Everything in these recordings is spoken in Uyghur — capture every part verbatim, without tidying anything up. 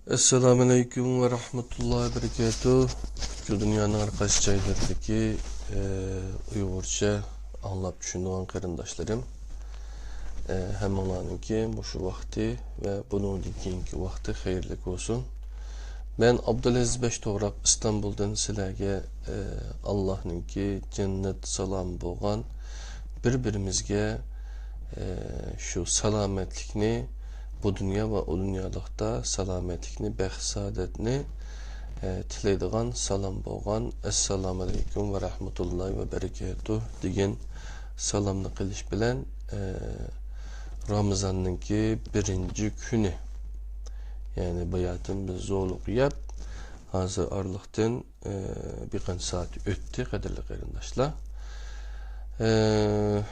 ئەسسالامۇئەلەيكۇم ۋە رەھمەتۇللاھى ۋە بەرىكاتۇھ. شۇ دۇنيانىڭ ھەر قايسى جايلىرىدىكى، ئە، ئۇيغۇرچە ئاڭلاپ چۈشىنىدىغان قېرىنداشلىرىم، ئە، ھەممىڭلارنىڭكى مۇشۇ ۋاقتى ۋە بۇنىڭدىن كېيىنكى ۋاقتى خەيرلىك بولسۇن. مەن ئابدۇلئەزىز بەش توغراق ئىستانبۇلدىن سىلەرگە، ئە، ئاللاھنىڭكى جەننەت سالامى بولغان بىر-بىرىمىزگە، ئە، شۇ سالامەتلىكنى، بۇ دۇنيا ۋە ئۇ دۇنيالىقتا سالامەتلىكنى، بەخت-سائادەتنى، ئە، تىلەيدىغان سالام بولغان، ئەسسالامۇئەلەيكۇم ۋە رەھمەتۇللاھى ۋە بەرىكاتۇھ دېگەن سالامنى قىلىش بىلەن، ئە، رامىزاننىڭكى بىرىنچى كۈنى، يەنى باياتىن بىز زورلۇق يەپ، ھازىر ئارىلىقتىن ئى، بىر قانچە سائەت ئۆتتى، قەدىرلىك قېرىنداشلار. ئى،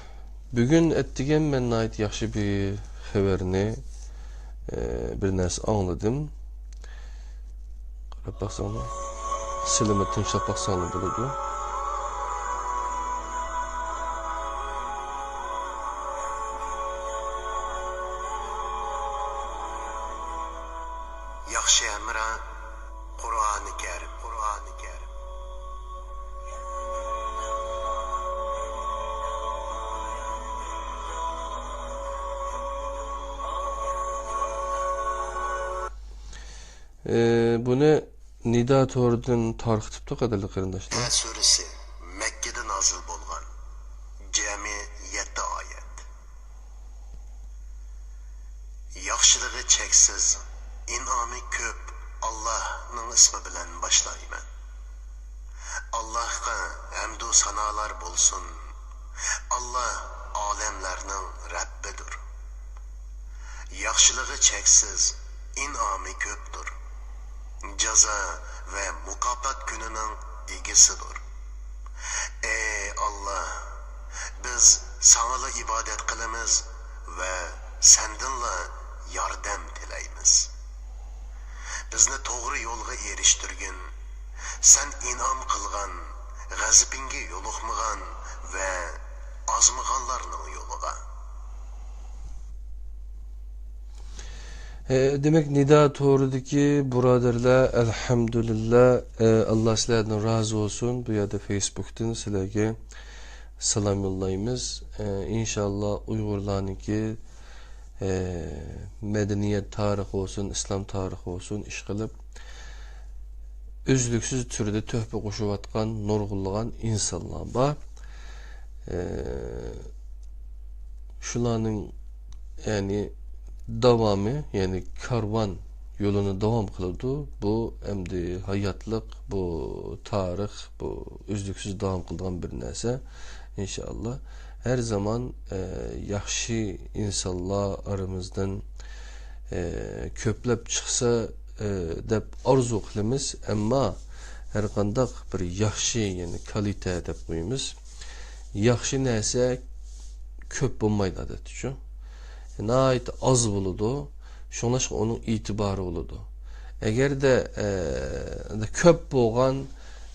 بۈگۈن ئەتىگەن مەن ناھايىتى ياخشى بىر خەۋەرنى، ئى، بىر نەرسە ئاڭلىدىم. قاراپ باقساڭلار، سىلىمۇ تىڭشاپ باقساڭلار بولىدۇ. ياخشى ھەمراھ، قۇرئانى كەرىم، قۇرئانى كەرىم. ئى، بۇنى نىدا تورىدىن تارقىتىپتۇ، قەدىرلىك قېرىنداشلار. سۈرىسى مەككىدە نازىل بولغان، جەمئىي يەتتە ئايەت. ياخشىلىقى چەكسىز، ئىنئامى كۆپ ئاللاھنىڭ ئىسمى بىلەن باشلايمەن. ئاللاھقا ھەمدۇ سانالار بولسۇن. ئاللاھ ئالەملەرنىڭ رەببىدۇر. ياخشىلىقى چەكسىز، ئىنئامى كۆپتۇر. جازا ۋە مۇكاپات كۈنىنىڭ ئىگىسىدۇر. ئەي ئاللاھ، بىز ساڭىلا ئىبادەت قىلىمىز ۋە سەندىنلا ياردەم تىلەيمىز. بىزنى توغرا يولغا ئېرىشتۈرگىن. سەن ئىنئام قىلغان، غەزىپىڭگە يولۇقمىغان ۋە ئازمىغانلارنىڭ يولىغا. ئە، دېمەك، نىدا تورىدىكى بۇرادەرلەر، ئەلھەمدۇلىللا، ئە، ئاللا سىلەردىن رازى بولسۇن. بۇ يەردە فېيسبۇكتىن سىلەرگە سالام يوللايمىز. ئە، ئىنشاللا ئۇيغۇرلارنىڭكى، ئە، مەدەنىيەت تارىخى بولسۇن، ئىسلام تارىخى بولسۇن، ئىشقىلىپ ئۈزلۈكسىز تۈردە تۆھپە قوشۇۋاتقان نۇرغۇنلىغان ئىنسانلار بار. ئە، شۇلارنىڭ، يەنى، داۋامى، يەنى كارۋان يولىنى داۋام قىلىدۇ. بۇ ئەمدى ھاياتلىق، بۇ تارىخ، بۇ ئۈزلۈكسىز داۋام قىلىدىغان بىر نەرسە، ئىنشائاللا. ھەر زامان، ئە، ياخشى ئىنسانلار ئارىمىزدىن، ئە، كۆپلەپ چىقسا، ئە، دەپ ئارزۇ قىلىمىز. ئەمما ھەرقانداق بىر ياخشى، يەنى كالىتە دەپ قويىمىز. ياخشى نەرسە كۆپ بولمايدۇ ئادەتتىچۇ. ناھايىتى ئاز بولىدۇ. شۇڭلاشقا ئۇنىڭ ئېتىبارى بولىدۇ. ئەگەردە، ئە، كۆپ بولغان،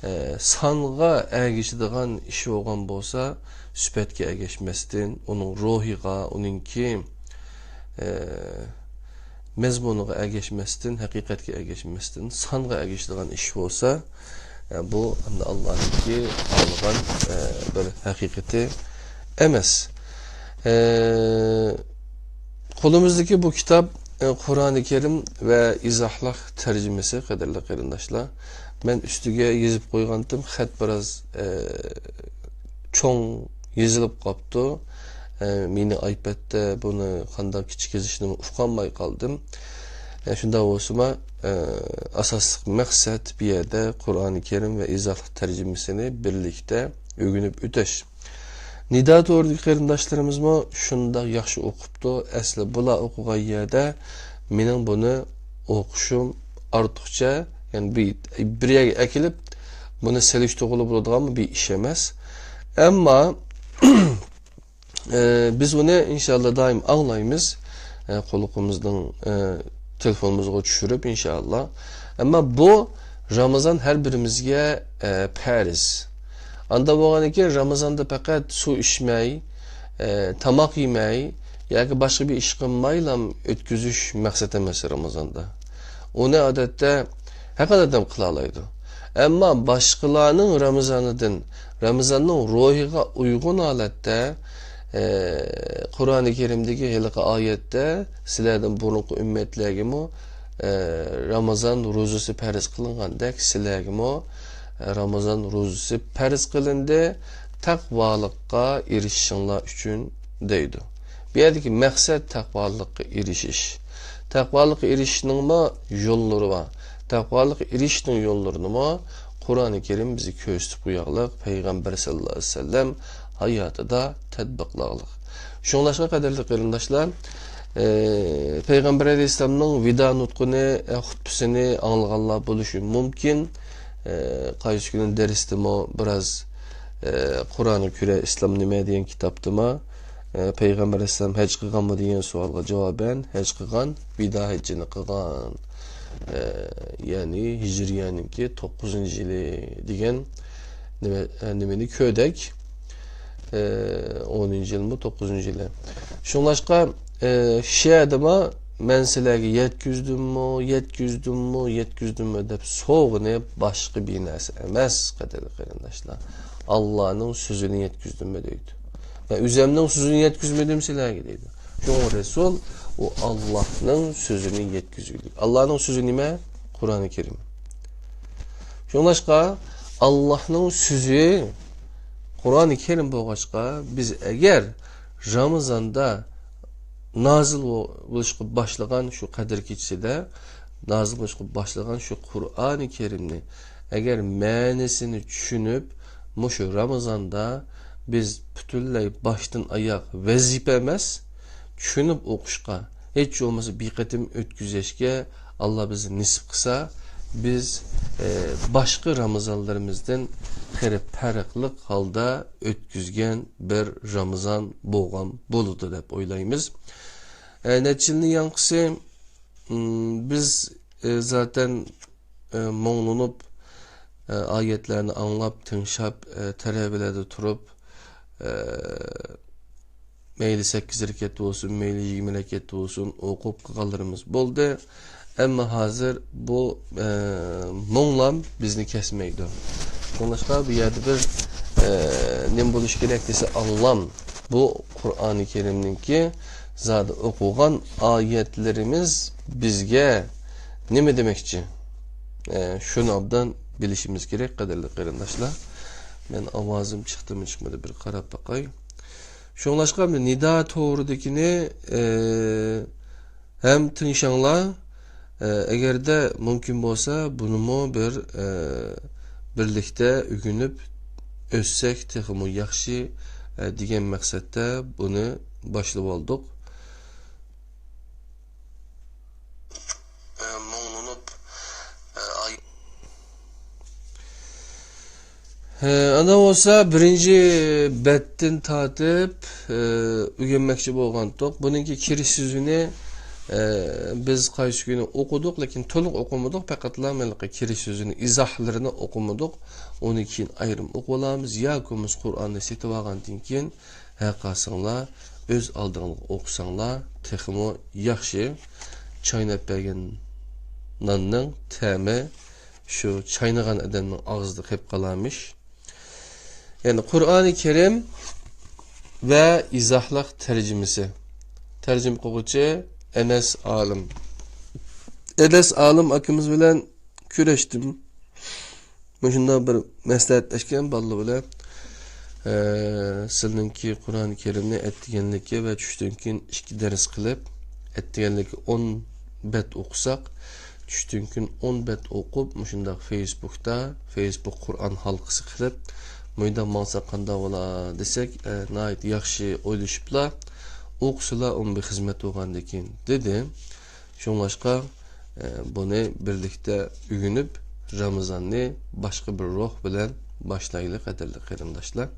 ئە، سانغا ئەگىشىدىغان ئىش بولغان بولسا، سۈپەتكە ئەگەشمەستىن، ئۇنىڭ روھىغا، ئۇنىڭكى، ئە، مەزمۇنىغا ئەگەشمەستىن، ھەقىقەتكە ئەگەشمەستىن، سانغا ئەگىشىدىغان ئىش بولسا، ئە، بۇ ئەمدى ئاللانىڭكى ئالغان، ئە، بىر ھەقىقىتى ئەمەس. ئە، قولىمىزدىكى بۇ كىتاب، ئە، قۇرئانى كەرىم ۋە ئىزاھلىق تەرجىمىسى، قەدىرلىك قېرىنداشلار. مەن ئۈستىگە يېزىپ قويغانتىم، خەت بىراز، ئە، چوڭ يېزىلىپ قاپتۇ. ئە، مېنىڭ ئايپەدتە بۇنى قانداق كىچىك يېزىشنىمۇ ئۇقالماي قالدىم. ئە، شۇنداق بولسىمۇ، ئە، ئاساسلىق مەقسەت بۇ يەردە قۇرئانى كەرىم ۋە ئىزاھلىق تەرجىمىسىنى بىرلىكتە ئۆگىنىپ ئۆتۈش. نىدا تورىدىكى قېرىنداشلىرىمىزمۇ شۇنداق ياخشى ئوقۇپتۇ. ئەسلى بۇلار ئوقۇغان يەردە مېنىڭ بۇنى ئوقۇشۇم ئارتۇقچە، يەنى بىر، بىر يەرگە ئەكېلىپ بۇنى سېلىشتۇرغىلى بولىدىغانمۇ بىر ئىش ئەمەس. ئەمما، ئە، بىز ئۇنى ئىنشاللا دائىم ئاڭلايمىز. ئە، قۇلىقىمىزنىڭ، ئە، تېلېفونىمىزغا چۈشۈرۈپ، ئىنشائاللا. ئەمما بۇ رامىزان ھەر بىرىمىزگە، ئە، پەرز. ئاندا بولغاندىكىن رامىزاندا پەقەت سۇ ئىچمەي، ئە، تاماق يېمەي ياكى باشقا بىر ئىش قىلمايلا ئۆتكۈزۈش مەقسەت ئەمەس رامىزاندا. ئۇنى ئادەتتە ھەر قانداق ئادەم قىلالايدۇ. ئەمما باشقىلارنىڭ رامىزانىدىن، رامىزاننىڭ روھىغا ئۇيغۇن ھالەتتە، ئە، قۇرئانى كەرىمدىكى ھېلىقى ئايەتتە سىلەردىن بۇرۇنقى ئۈممەتلەرگىمۇ، ئە، رامىزان روزىسى پەرز قىلىنغاندەك سىلەرگىمۇ، ئە، رامىزان روزىسى پەرز قىلىندى، تەقۋالىققا ئېرىشىشىڭلار ئۈچۈن دەيدۇ. بۇ يەردىكى مەقسەت تەقۋالىققا ئېرىشىش. تەقۋالىققا ئېرىشىشنىڭمۇ يوللىرى بار. تەقۋالىققا ئېرىشىشنىڭ يوللىرىنىمۇ قۇرئانى كەرىم بىزگە كۆرسىتىپ قويغانلىق، پەيغەمبەر سەللەللاھۇ ئەلەيھى ۋەسەللەم ھاياتىدا تەتبىقلىغانلىق. شۇڭلاشقا، قەدىرلىك قېرىنداشلار، ئە، پەيغەمبەر ئەلەيھىسسالامنىڭ ۋىدا نۇتقىنى، ئە، خۇتبىسىنى ئاڭلىغانلار بولۇشى مۇمكىن. ئە، قايسى كۈنى دەرستىمۇ بىراز، ئە، قۇرئانغا كۆرە ئىسلام نېمە دېگەن كىتابتىمۇ، ئە، پەيغەمبەر ئەلەيھىسسالام ھەج قىلغانمۇ دېگەن سوئالغا جاۋابەن، ھەج قىلغان، ۋىدا ھەججىنى قىلغان. ئە، يەنى ھىجرىيەنىڭكى توققۇزىنچى يىلى دېگەن نېمە، ئە، نېمىنى كۆردۇق. ئە، ئونىنچى يىلمۇ، توققۇزىنچى يىلى. شۇڭلاشقا، ئە، شۇ يەردىمۇ مەن سىلەرگە يەتكۈزدۈممۇ، يەتكۈزدۈممۇ، يەتكۈزدۈممۇ دەپ سورىغىنى باشقا بىر نەرسە ئەمەس، قەدىرلىك قېرىنداشلار. ئاللانىڭ سۆزىنى يەتكۈزدۈممۇ دەيدۇ. مەن ئۆزەمنىڭ سۆزىنى يەتكۈزمىدىم سىلەرگە دەيدۇ. شۇڭا رەسۇل ئۇ ئاللانىڭ سۆزىنى يەتكۈزگۈدەك. ئاللانىڭ سۆزى نېمە؟ قۇرئانى كەرىم. شۇڭلاشقا ئاللانىڭ سۆزى قۇرئانى كەرىم بولغاچقا، بىز ئەگەر رامىزاندا نازىل بو-، بولۇشقا باشلىغان شۇ قەدىر كېچىسىدە نازىل بولۇشقا باشلىغان شۇ قۇرئانى كەرىمنى ئەگەر مەنىسىنى چۈشىنىپ، مۇشۇ رامىزاندا بىز پۈتۈنلەي باشتىن ئاياغ ۋەزىپە ئەمەس، چۈشىنىپ ئوقۇشقا، ھېچ بولمىسا بىر قېتىم ئۆتكۈزۈشكە ئاللا بىزنى نېسىپ قىلسا، بىز، ئە، باشقا رامىزانلىرىمىزدىن خېلى پەرقلىق ھالدا ئۆتكۈزگەن بىر رامىزان بولغان بولىدۇ دەپ ئويلايمىز. ئە، نەچچە يىلنى ياڭقىسى، م، بىز، ئە، زاتەن، ئە، مۇڭلىنىپ، ئە، ئايەتلەرنى ئاڭلاپ، تىڭشاپ، ئە، تەرەۋىلەردە تۇرۇپ، ئە، مەيلى سەككىز رەكەت بولسۇن، مەيلى يىگىرمە رەكەت بولسۇن، ئوقۇپ قىلغانلىرىمىز بولدى. ئەمما ھازىر بۇ، ئە، مۇڭلام بىزنى كەسمەيدۇ. شۇڭلاشقا بۇ يەردە بىر، ئە، نېمە بولۇشى كېرەك دېسە، ئاڭلام. بۇ قۇرئانى كەرىمنىڭكى زادى ئوقۇغان ئايەتلىرىمىز بىزگە نېمە دېمەكچى؟ ئە، شۇنى ئوبدان بىلىشىمىز كېرەك، قەدىرلىك قېرىنداشلار. مەن ئاۋازىم چىقتىمۇ چىقمىدى، بىر قاراپ باقاي. شۇڭلاشقا نىدا توغرىدىكىنى، ئە، ھەم تىڭشاڭلار، ئە، ئەگەردە مۇمكىن بولسا، بۇنىمۇ بىر، ئە، بىرلىكتە ئۆگىنىپ ئۆتسەك تېخىمۇ ياخشى، ئە، دېگەن مەقسەتتە بۇنى باشلىۋالدۇق. ئە، مۇڭلىنىپ، ئە، ئاي- ھە، ئانداق بولسا، بىرىنچى بەتتىن تارتىپ، ئە، ئۆگەنمەكچى بولغانتۇق. بۇنىڭكى كىرىش سۆزىنى، ئە، بىز قايسى كۈنى ئوقۇدۇق، لېكىن تولۇق ئوقۇمىدۇق، پەقەتلا مەنلىقى كىرىش سۆزىنى، ئىزاھلىرىنى ئوقۇمىدۇق. ئۇنى كېيىن ئايرىم ئوقۇۋالامىز. ياكى بولمىسا قۇرئاننى سېتىۋالغاندىن كېيىن، ھەرقايسىڭلار ئۆز ئالدىڭلارغا ئوقۇساڭلار تېخىمۇ ياخشى. چايناپ بەرگەن ناننىڭ تەمى شۇ چاينىغان ئادەمنىڭ ئاغزىدا قېلىپ قالارمىش. يەنى قۇرئانى كەرىم ۋە ئىزاھلىق تەرجىمىسى. تەرجىمە قىلغۇچى ئەنەس ئالىم. ئەنەس ئالىم ئاكىمىز بىلەن كۆرۈشتۈم. مۇشۇنداق بىر مەسلىھەتلەشكەن بالىلار بىلەن، ئە، سىلىنىڭكى قۇرئانى كەرىمنى ئەتىگەنلىكى ۋە چۈشتىن كېيىن ئىككى دەرس قىلىپ، ئەتىگەنلىكى ئون بەت ئوقۇساق، چۈشتىن كېيىن ئون بەت ئوقۇپ، مۇشۇنداق فېيسبۇكتا، فېيسبۇك قۇرئان ھالقىسى قىلىپ، مۇنداق ماڭساق قانداق بولا دېسەك، ئە، ناھايىتى ياخشى ئويلىشىپلا، ئوقۇسىلا ئۇنىڭ بىر خىزمەت بولغاندىكىن، دېدى. شۇڭلاشقا، ئە، بۇنى بىرلىكتە ئۆگىنىپ، رامىزاننى باشقا بىر روھ بىلەن باشلايلى، قەدىرلىك قېرىنداشلار.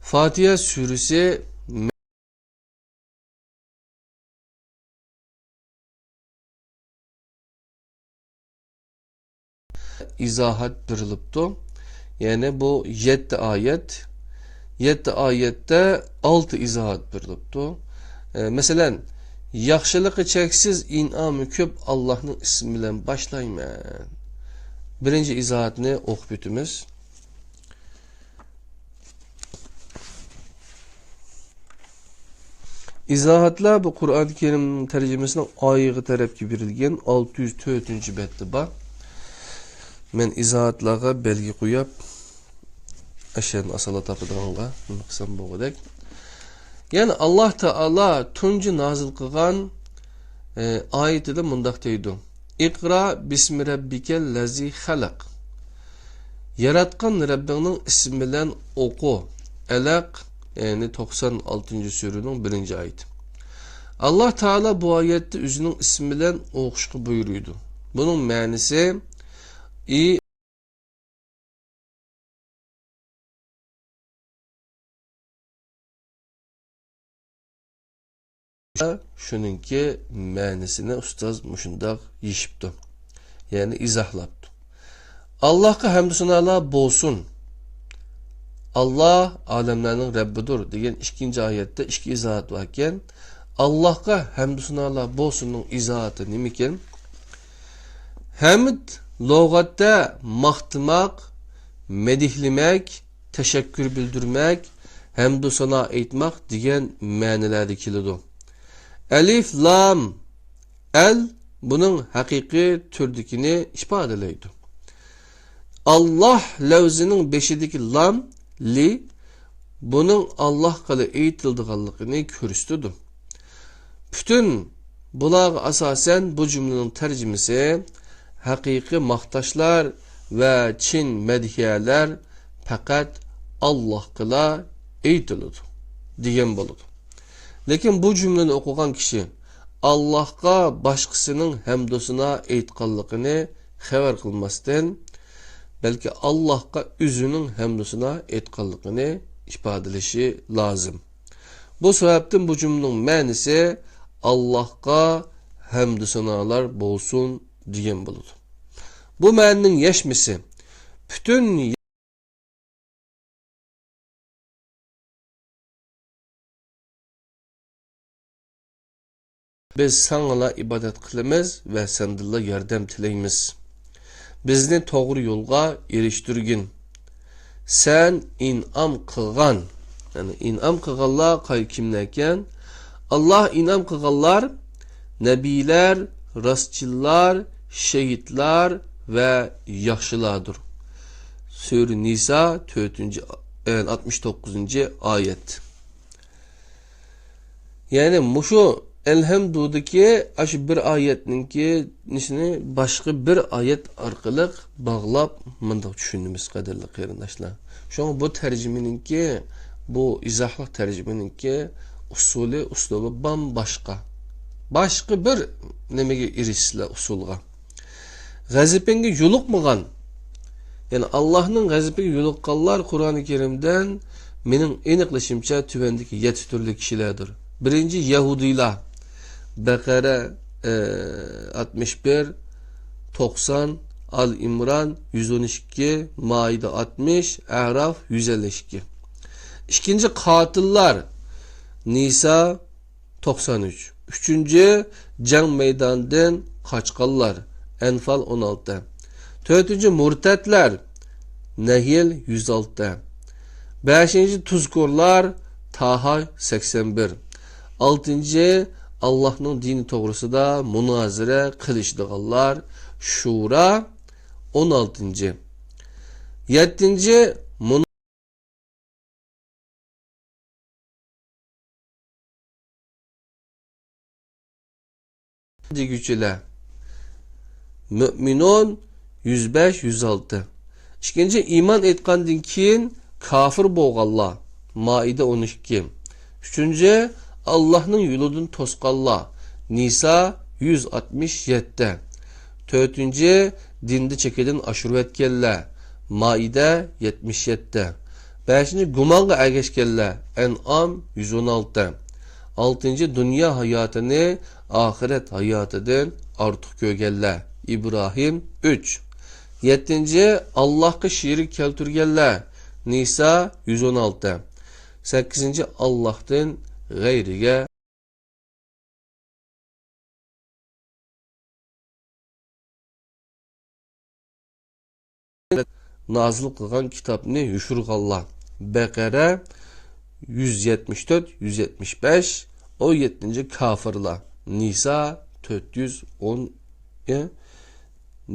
فاتىھە سۈرىسى ئىزاھات بېرىلىپتۇ. يەنى بۇ يەتتە ئايەت. يەتتە ئايەتتە ئالتە ئىزاھات بېرىلىپتۇ. ئە، مەسىلەن، ياخشىلىقى چەكسىز، ئىنئامى كۆپ ئاللاھنىڭ ئىسمى بىلەن باشلايمەن. بىرىنچى ئىزاھاتنى ئوقۇپ ئۆتىمىز. ئىزاھاتلار بۇ قۇرئان كەرىم تەرجىمىسىنىڭ ئايىغى تەرەپكە بېرىلگەن ئالتە يۈز تۆتىنچى بەتتە بار. مەن ئىزاھاتلارغا بەلگە قويۇپ، ئەشەدىن ئاسانلا تاپىدىغانغا نېمە قىلسام بولغۇدەك. يەنى ئاللاھ تائالا تۇنجى نازىل قىلغان، ئى، ئايىتىدە مۇنداق دەيدۇ: «ئىقرا بىسمى رەببىكەللەزى خەلەق.» ياراتقان رەببىڭنىڭ ئىسمى بىلەن ئوقۇ. ئەلەق، يەنى توقسان ئالتىنچى سۈرىنىڭ بىرىنچى ئايىتى. ئاللاھ تائالا بۇ ئايەتتە ئۆزىنىڭ ئىسمى بىلەن ئوقۇشقا بۇيرۇيدۇ. بۇنىڭ مەنىسى، ئى، شۇنىڭكى مەنىسىنى ئۇستاز مۇشۇنداق يېشىپتۇ، يەنى ئىزاھلاپتۇ. «ئاللاھقا ھەمدۇ سانالار بولسۇن. ئاللاھ ئالەملەرنىڭ رەببىدۇر» دېگەن ئىككىنچى ئايەتتە ئىككى ئىزاھات باركەن، «ئاللاھقا ھەمدۇ سانالار بولسۇننىڭ» ئىزاھاتى نېمىكەن؟ ھەمد لۇغەتتە ماختىماق، مەدھلىمەك، تەشەككۈر بىلدۈرمەك، ھەمدۇ سانا ئېيتماق دېگەن مەنىلەردە كېلىدۇ. ئەلىف، لام، ئەل بۇنىڭ ھەقىقىي تۈردىكىنى ئىپادىلەيدۇ. ئاللاھ لەۋزىنىڭ بېشىدىكى لام، لى، بۇنىڭ ئاللاھقىلا ئېيتىلىدىغانلىقىنى كۆرسىتىدۇ. پۈتۈن بۇلارغا ئاساسەن، بۇ جۈملىنىڭ تەرجىمىسى، ھەقىقىي ماختاشلار ۋە چىن مەدھىيەلەر پەقەت ئاللاھقىلا ئېيتىلىدۇ، دېگەن بولىدۇ. لېكىن بۇ جۈملىنى ئوقۇغان كىشى ئاللاھقا باشقىسىنىڭ ھەمدۇسىنا ئېيتقانلىقىنى خەۋەر قىلماستىن، بەلكى ئاللاھقا ئۆزىنىڭ ھەمدۇسىنا ئېيتقانلىقىنى ئىپادىلىشى لازىم. بۇ سەۋەبتىن بۇ جۈملىنىڭ مەنىسى «ئاللاھقا ھەمدۇ سانالار بولسۇن» دېگەن بولىدۇ. بۇ مەنىنىڭ يەشمىسى پۈتۈن بىز ساڭىلا ئىبادەت قىلىمىز ۋە سەندىنلا ياردەم تىلەيمىز. بىزنى توغرا يولغا ئېرىشتۈرگىن. سەن ئىنئام قىلغان، يەنى ئىنئام قىلغانلار قاي-، كىملەركەن؟ ئاللاھ ئىنئام قىلغانلار نەبىيلەر، راستچىللار، شېھىتلار ۋە ياخشىلاردۇر. سۈرە نىسا، تۆتىنچى، ئاتمىش توققۇزىنچى ئايەت. يەنى مۇشۇ ئەلھەمدۇدىكى ئاشۇ بىر ئايەتنىڭكى نېسىنى باشقا بىر ئايەت ئارقىلىق باغلاپ مۇنداق چۈشىنىمىز، قەدىرلىك قېرىنداشلار. شۇڭا بۇ تەرجىمىنىڭكى، بۇ ئىزاھلىق تەرجىمىنىڭكى ئۇسۇلى، ئۇسلۇبى بام-باشقا. باشقا بىر نېمىگە ئېرىشىسىلەر، ئۇسۇلغا. غەزىپىڭگە يولۇقمىغان، يەنى ئاللاھنىڭ غەزىپىگە يولۇققانلار قۇرئانى كەرىمدىن مېنىڭ ئېنىقلىشىمچە تۆۋەندىكى يەتتە تۈرلۈك كىشىلەردۇر. بىرىنچى، يەھۇدىيلار، بەقەرە، ئە، ئاتمىش بىر، توقسان، ئال ئىمران يۈز ئون ئىككى، مائىدە ئاتمىش، ئەراف يۈز ئەللىك ئىككى. ئىككىنچى، قاتىللار، نىسا توقسان ئۈچ. ئۈچىنچى، جەڭ مەيدانىدىن قاچقانلار، ئەنفال ئون ئالتە. تۆتىنچى، مۇرتەتلەر، نەھل يۈز ئالتە. بەشىنچى، تۇزكورلار، تاھا سەكسەن بىر. ئالتىنچى، ئاللاھنىڭ دىنى توغرىسىدا مۇنازىرە قىلىشىدىغانلار، شۇرا ئون ئالتىنچى. يەتتىنچى، دېگۈچىلەر. مۆمىنۇن يۈز بەش، يۈز ئالتە. ئىككىنچى، ئىمان ئېيتقاندىن كېيىن كاپىر بولغانلار. مائىدە ئون ئىككى. ئۈچىنچى، ئاللاھنىڭ يولىدىن توسقانلار. نىسا يۈز ئاتمىش يەتتە. تۆتىنچى، دىندا چېكىدىن ئاشۇرۇۋەتكەنلەر. مائىدە يەتمىش يەتتە. بەشىنچى، گۇمانغا ئەگەشكەنلەر. ئەنئام يۈز ئون ئالتە. ئالتىنچى، دۇنيا ھاياتىنى ئاخىرەت ھاياتىدىن ئارتۇق كۆرگەنلەر. ئىبراھىم ئۈچ. يەتتىنچى، ئاللاھقا شېرىك كەلتۈرگەنلەر. نىسا يۈز ئون ئالتە. سەككىزىنچى، ئاللاھتىن غەيرىگە نازىل قىلغان كىتابنى يوشۇرغانلار. بەقەرە يۈز يەتمىش تۆت، يۈز يەتمىش بەش، ئون يەتتىنچى كاپىرلار. نىسا تۆت يۈز ئون، ئە،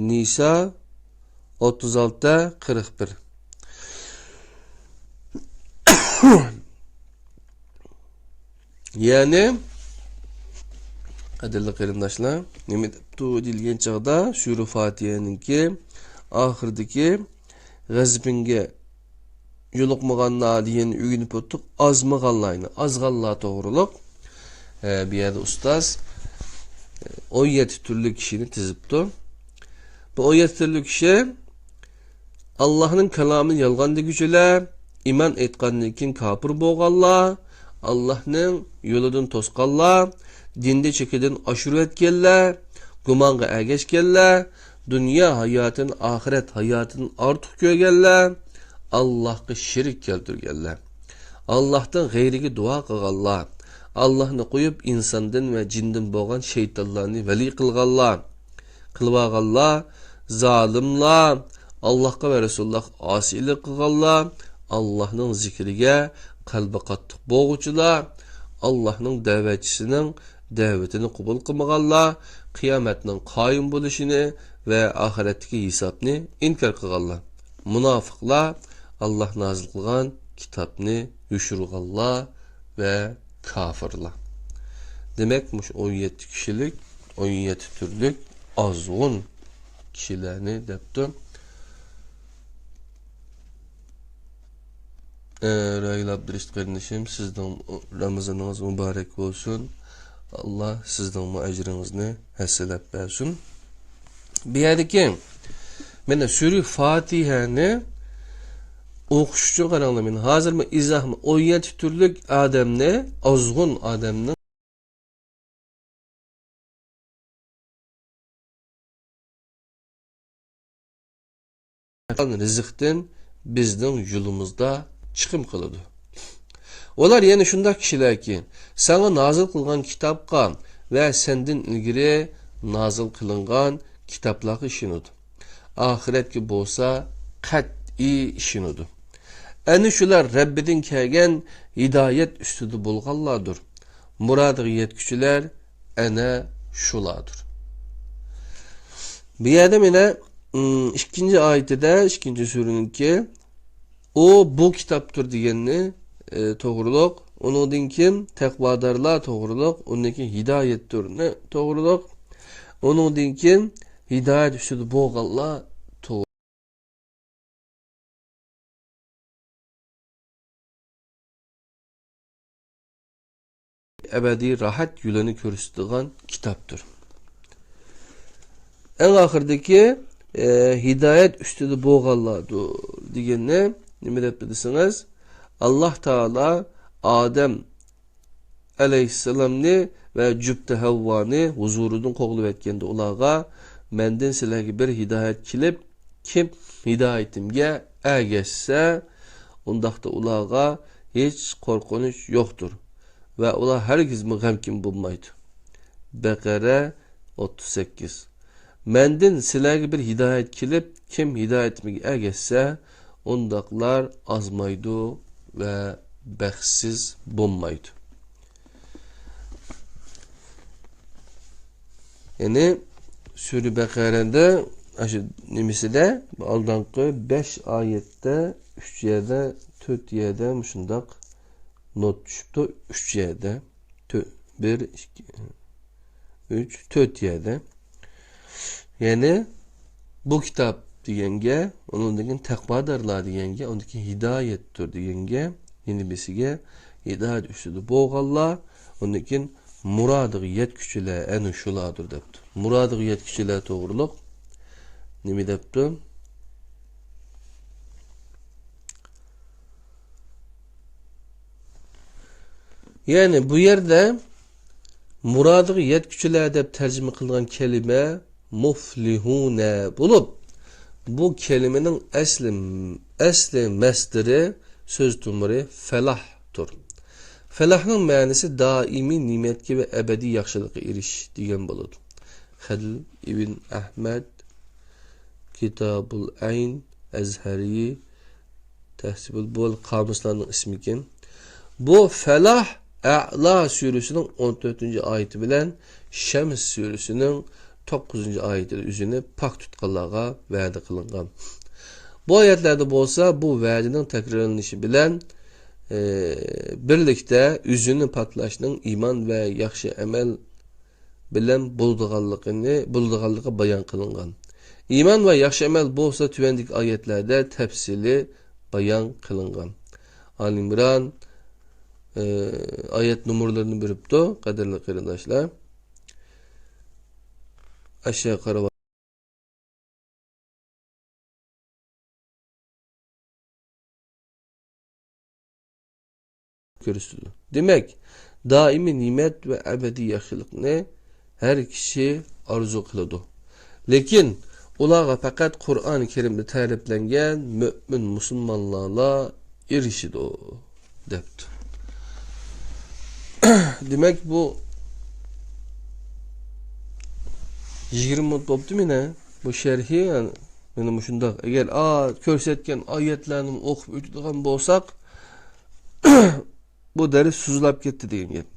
نىسا ئوتتۇز ئالتە، قىرىق بىر. يەنى، قەدىرلىك قېرىنداشلار، نېمە دەپتۇ دېيىلگەن چاغدا، سۈرە فاتىھەنىڭكى ئاخىرىدىكى غەزىپىڭگە يولۇقمىغانلار دېگەننى ئۆگىنىپ ئۆتتۇق. ئازمىغانلارنى، ئازغانلار توغرۇلۇق. ئە، بۇ يەردە ئۇستاز، ئە، ئون يەتتە تۈرلۈك كىشىنى تىزىپتۇ. بۇ ئون يەتتە تۈرلۈك كىشى ئاللاھنىڭ كالامىنى يالغان دېگۈچىلەر، ئىمان ئېيتقاندىن كېيىن كاپىر بولغانلار، ئاللاھنىڭ يولىدىن توسقانلار، دىننى چېكىدىن ئاشۇرۇۋەتكەنلەر، گۇمانغا ئەگەشكەنلەر، دۇنيا ھاياتىنى ئاخىرەت ھاياتىدىن ئارتۇق كۆرگەنلەر، ئاللاھقا شېرىك كەلتۈرگەنلەر، ئاللاھتىن غەيرىگە دۇئا قىلغانلار، ئاللاھنى قويۇپ ئىنساندىن ۋە جىندىن بولغان شەيتانلارنى ۋەلىي قىلغانلار، قىلىۋالغانلار، زالىملار، ئاللاھقا ۋە رەسۇلۇللاھقا ئاسىيلىق قىلغانلار، ئاللاھنىڭ زىكرىگە قەلبى قاتتىق بولغۇچىلار، ئاللاھنىڭ دەۋەتچىسىنىڭ دەۋىتىنى قوبۇل قىلمىغانلار، قىيامەتنىڭ قايىم بولۇشىنى ۋە ئاخىرەتتىكى ھېسابنى ئىنكار قىلغانلار. مۇناپىقلار، ئاللاھ نازىل قىلغان كىتابنى يوشۇرغانلار ۋە كاپىرلار. دېمەك، مۇشۇ ئون يەتتە كىشىلىك، ئون يەتتە تۈرلۈك ئازغۇن كىشىلەرنى دەپتۇ. ئە، راھىلە ئابدۇرېشىت قېرىندىشىم، سىزنىڭ رامىزانىڭىز مۇبارەك بولسۇن. ئاللاھ سىزنىڭمۇ ئەجرىڭىزنى ھەسسىلەپ بەرسۇن. بۇ يەردىكى، مانا، سۈرە فاتىھەنى ئوقۇش ئۈچۈن قاراڭلار، مەن ھازىرمۇ ئىزاھمۇ ئون يەتتە تۈرلۈك ئادەمنى، ئازغۇن ئادەمنىڭ رىزىقتىن بىزنىڭ يولىمىزدا چىقىم قىلىدۇ. ئۇلار يەنە شۇنداق كىشىلەركى، ساڭا نازىل قىلغان كىتابقا ۋە سەندىن ئىلگىرى نازىل قىلىنغان كىتابلارغا ئىشىنىدۇ. ئاخىرەتكە بولسا قەتئىي ئىشىنىدۇ. ئەنە شۇلار رەببىدىن كەلگەن ھىدايەت ئۈستىدە بولغانلاردۇر. مۇرادىغا يەتكۈچىلەر ئەنە شۇلاردۇر. بۇ يەردە مانا، ئىم، ئىككىنچى ئايىتىدە، ئىككىنچى سۈرىنىڭكى، ئۇ بۇ كىتابتۇر دېگەننى، ئى، توغرۇلۇق، ئۇنىڭدىن كېيىن تەقۋادارلار توغرۇلۇق، ئۇنىڭدىن كېيىن ھىدايەتتۇرنى توغرۇلۇق، ئۇنىڭدىن كېيىن ھىدايەت ئۈستىدە بولغانلار توغرۇلۇق. ئەبەدىي راھەت يولىنى كۆرسىتىدىغان كىتابتۇر. ئەڭ ئاخىرىدىكى، ئە، ھىدايەت ئۈستىدە بولغانلاردۇر دېگەننى نېمە دەپ بىلىسىڭىز؟ ئاللاھ تائالا ئادەم ئەلەيھىسسالامنى ۋە جۈپتى ھەۋۋانى ھۇزۇرىدىن قوغلىۋەتكەندە ئۇلارغا، مەندىن سىلەرگە بىر ھىدايەت كېلىپ، كىم ھىدايىتىمگە ئەگەشسە، ئۇنداقتا ئۇلارغا ھېچ قورقۇنچ يوقتۇر ۋە ئۇلار ھەرگىزمۇ غەمكىن بولمايدۇ. بەقەرە ئوتتۇز سەككىز. مەندىن سىلەرگە بىر ھىدايەت كېلىپ، كىم ھىدايىتىمگە ئەگەشسە، ئۇنداقلار ئازمايدۇ ۋە بەختسىز بولمايدۇ. يەنى سۈرە بەقەرەدە، ئاشۇ نېمىسىدە، ئالدىنقى بەش ئايەتتە، ئۈچ يەردە، تۆت يەردە مۇشۇنداق نوت چۈشۈپتۇ، ئۈچ يەردە. تۆ-، بىر، ئىككى، ئۈچ، تۆت يەردە. يەنى بۇ كىتاب دېگەنگە، ئۇنىڭدىن كېيىن تەقۋادارلار دېگەنگە، ئۇنىڭدىن كېيىن ھىدايەتتۇر دېگەنگە، يەنە بىرسىگە ھىدايەت ئۈستىدە بولغانلار، ئۇندىن كېيىن مۇرادىغا يەتكۈچىلەر ئەنە شۇلاردۇر دەپتۇ. مۇرادىغا يەتكۈچىلەر توغرۇلۇق نېمە دەپتۇ؟ يەنى بۇ يەردە مۇرادىغا يەتكۈچىلەر دەپ تەرجىمە قىلىنغان كەلىمە مۇفلىھۇنە بولۇپ، بۇ كەلىمىنىڭ ئەسلى، ئەسلى مەسدىرى، سۆز تومۇرى فەلاھتۇر. فەلاھنىڭ مەنىسى دائىمىي نېمەتكە ۋە ئەبەدىي ياخشىلىققا ئېرىشىش دېگەن بولىدۇ. خەلىل ئىبن ئەھمەد، كىتابۇل ئەين، ئەزھەرىي تەھسىبۇل، بۇ قامۇسلارنىڭ ئىسمىكەن. بۇ فەلاھ، ئەلا سۈرىسىنىڭ ئون تۆتىنچى ئايىتى بىلەن شەمس سۈرىسىنىڭ توققۇزىنچى ئايىتىدە ئۆزىنى پاك تۇتقانلارغا ۋەدە قىلىنغان. بۇ ئايەتلەردە بولسا بۇ ۋەدىنىڭ تەكرارلىنىشى بىلەن، ئى، بىرلىكتە ئۆزىنى پاكلاشنىڭ ئىمان ۋە ياخشى ئەمەل بىلەن بولىدىغانلىقىنى، بولىدىغانلىقى بايان قىلىنغان. ئىمان ۋە ياخشى ئەمەل بولسا تۆۋەندىكى ئايەتلەردە تەپسىلىي بايان قىلىنغان. ئالى ئىمران، ئى، ئايەت نومۇرلىرىنى بېرىپتۇ، قەدىرلىك قېرىنداشلار. ئاشۇ قارا كۆرسىتىدۇ. دېمەك، دائىمىي نېمەت ۋە ئەبەدىي ياخشىلىقنى ھەر كىشى ئارزۇ قىلىدۇ. لېكىن ئۇلارغا پەقەت قۇرئان كەرىمدە تەرىپلەنگەن مۆمىن مۇسۇلمانلارلا ئېرىشىدۇ، دەپتۇ. دېمەك، بۇ يىگىرمە مىنۇت بوپتۇ مانا. بۇ شەرھى، يەنى، مانا مۇشۇنداق. ئەگەر ئا-، كۆرسەتكەن ئايەتلەرنى ئوقۇپ ئۆتىدىغان بولساق، بۇ دەرس سۇزۇلاپ كەتتى دېگەن گەپ.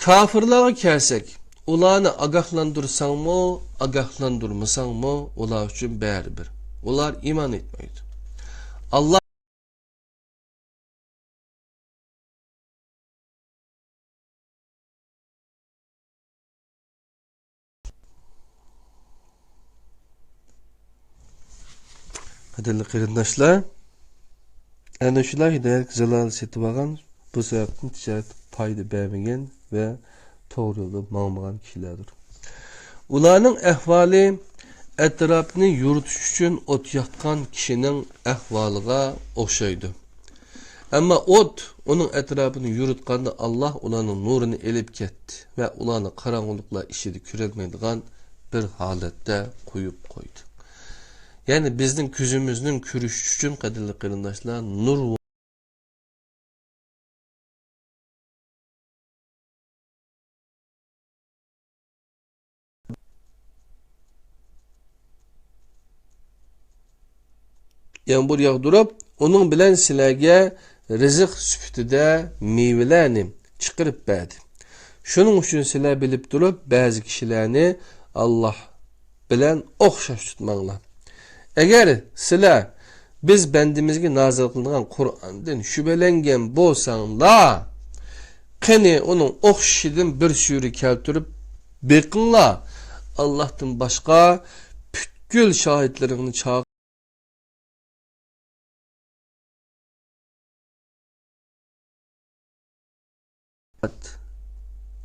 كاپىرلارغا كەلسەك، ئۇلارنى ئاگاھلاندۇرساڭمۇ، ئاگاھلاندۇرمىساڭمۇ، ئۇلار ئۈچۈن بەرىبىر. ئۇلار ئىمان ئېيتمايدۇ. ئاللا قەدىرلىك قېرىنداشلار، ئەنە شۇلار ھىدايەتكە زالال سېتىۋالغان، بۇ سەۋەبتىن تىجارەتتە پايدا بەرمىگەن ۋە توغرا يولدا ماڭمىغان كىشىلەردۇر. ئۇلارنىڭ ئەھۋالى ئەتراپنى يورۇتۇش ئۈچۈن ئوت ياققان كىشىنىڭ ئەھۋالىغا ئوخشايدۇ. ئەمما ئوت ئۇنىڭ ئەتراپىنى يورۇتقاندا، ئاللا ئۇلارنىڭ نۇرىنى ئېلىپ كەتتى ۋە ئۇلارنى قاراڭغۇلۇقلار ئىچىدە كۆرەلمەيدىغان بىر ھالەتتە قويۇپ قويدى. يەنى بىزنىڭ كۆزىمىزنىڭ كۆرۈشى ئۈچۈن، قەدىرلىك قېرىنداشلار، نۇر يامغۇر ياغدۇرۇپ، ئۇنىڭ بىلەن سىلەرگە رىزىق سۈپىتىدە مېۋىلەرنى چىقىرىپ بەردى. شۇنىڭ ئۈچۈن سىلەر بىلىپ تۇرۇپ، بەزى كىشىلەرنى ئاللا بىلەن ئوخشاش تۇتماڭلار. ئەگەر سىلەر بىز بەندىمىزگە نازىل قىلىنغان قۇرئاندىن شۈبھىلەنگەن بولساڭلار، قېنى ئۇنىڭ ئوخشىشىدىن بىر سۈرە كەلتۈرۈپ بېقىڭلار. ئاللاھتىن باشقا پۈتكۈل شاھىتلىرىڭنى چاقىر.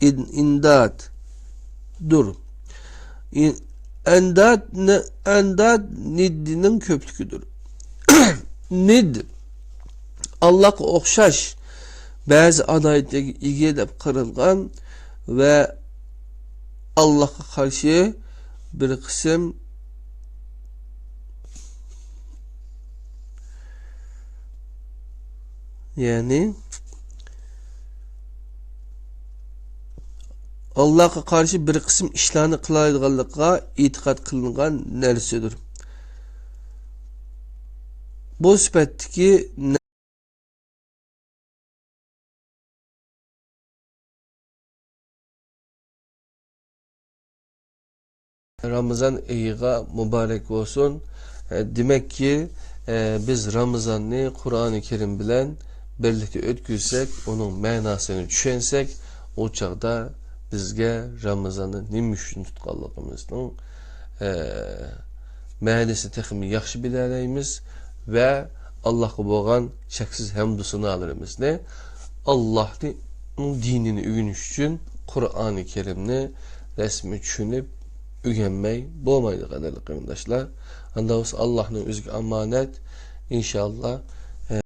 ئىن-، ئىنداددۇر. ئىن-، ئەنداد نى-، ئەنداد نىددىنىڭ كۆپلۈكىدۇر. نىد، ئاللاغا ئوخشاش، بەزى ئالاھىدىلىككە ئىگە دەپ قارالغان ۋە ئاللاغا قارشى بىر قىسىم، يەنى ئاللاغا قارشى بىر قىسىم ئىشلارنى قىلالايدىغانلىقىغا ئېتىقاد قىلىنغان نەرسىدۇر. بۇ سۈپەتتىكى رامىزان ئېيىغا مۇبارەك بولسۇن. ئە، دېمەككى، ئە، بىز رامىزاننى قۇرئانى كەرىم بىلەن بىرلىكتە ئۆتكۈزسەك، ئۇنىڭ مەناسىنى چۈشەنسەك، ئۇ چاغدا بىزگە رامىزاننى نېمە ئۈچۈن تۇتقانلىقىمىزنىڭ، ئە، مەنىسىنى تېخىمۇ ياخشى بىلەلەيمىز ۋە ئاللاھقا بولغان چەكسىز ھەمدۇ سانالىرىمىزنى، ئاللاھنىڭ دىنىنى ئۆگىنىش ئۈچۈن قۇرئانى كەرىمنى رەسمىي چۈشىنىپ ئۆگەنمەي بولمايدۇ، قەدىرلىك قېرىنداشلار. ئاندا بولسا ئاللاھنىڭ ئۆزىگە ئامانەت. ئىنشاللا